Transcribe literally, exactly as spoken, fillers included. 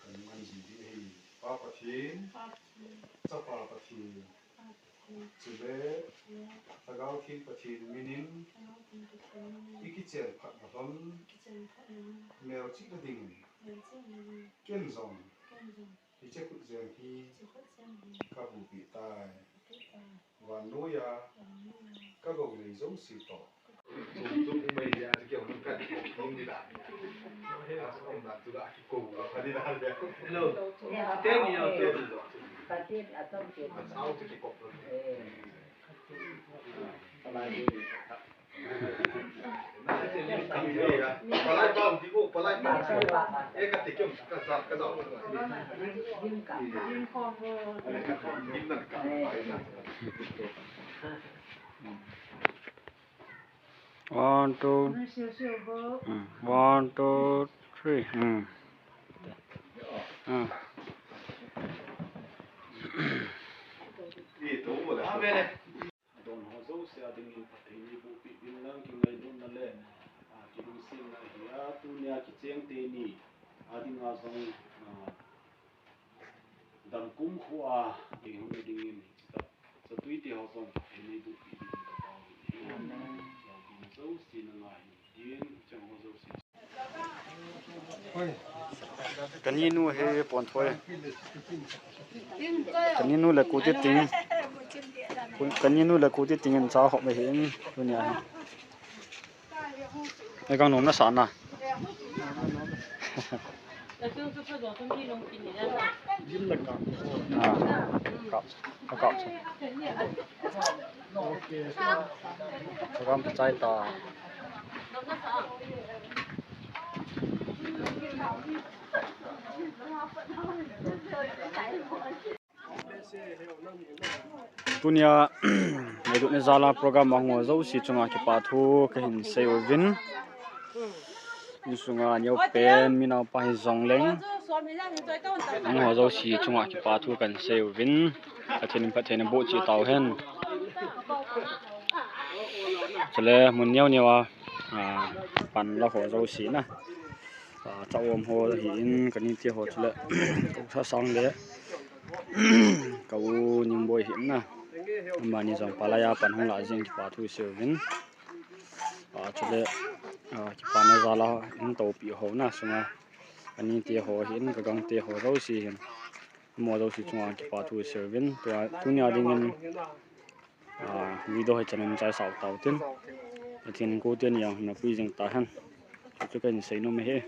Kan ngan ji di hi. Pa Pathen, Chapa Pathen, chule Lhagao Theng Pathen minin i kichen phat na lhon melchih na ding ken jong hiche khut jeng hi ka bupi tai. Vannoiya ka gou nei jouse toh. Tum tum umei dia, keu nung kan tum di da. He, a om na tu da ki ko. Hello. Teni yo, teni. One, two. Mm, one, two, three. Mm. Mm. Adon ho jouse a dingin Pathen in eibohpeh uvin lang, kingailutna le, ah, kilungsetna hi a, tunia kicheng teni a dinga jong, ah, damkum khoa eihon dingin, hiche tah, chatuite ho jong Pathen in eibohpeh uvin kataovin ahi. Amen. Jouse nanga hin tin, chang ho jouse. Kaninu hi pon thoi. Kaninu le kuti ting. Kaninu le kuti ting in cha hop me hin tunia hi. Ei kang nom na sa na. Ah, kap, kap. Program chai ta. Tunia, ngailutna jal a program a hung ho jouse chunga kipa thu kahin sei uvin. Insunga neopen, mi naopa hijong leng, hung ho jouse chunga kipa thu kahin sei uvin. Pathen in phatthei na boh cheh tauhen. Chule mun neo neo a, ah, pan la ho jouse na. Ah, cha um ho hi in, kanite ho chule. Ka u Sasang le. Ka u Ningboi hi in na. Amani jong palai a pan hung la jing kipa thu sei uvin. Ah, chule, ah, kipana jal a hin toupi ho na sunga. Kanite ho hi in, ka gangte ho jouse hin. Amaho jouse chunga kipa thu sei uvin. Tua, tunia dingin, ah, video hi channel chai sau tau tin. Pathen in kote ni a napui jing tahen. Chu chu kahin sei nom e.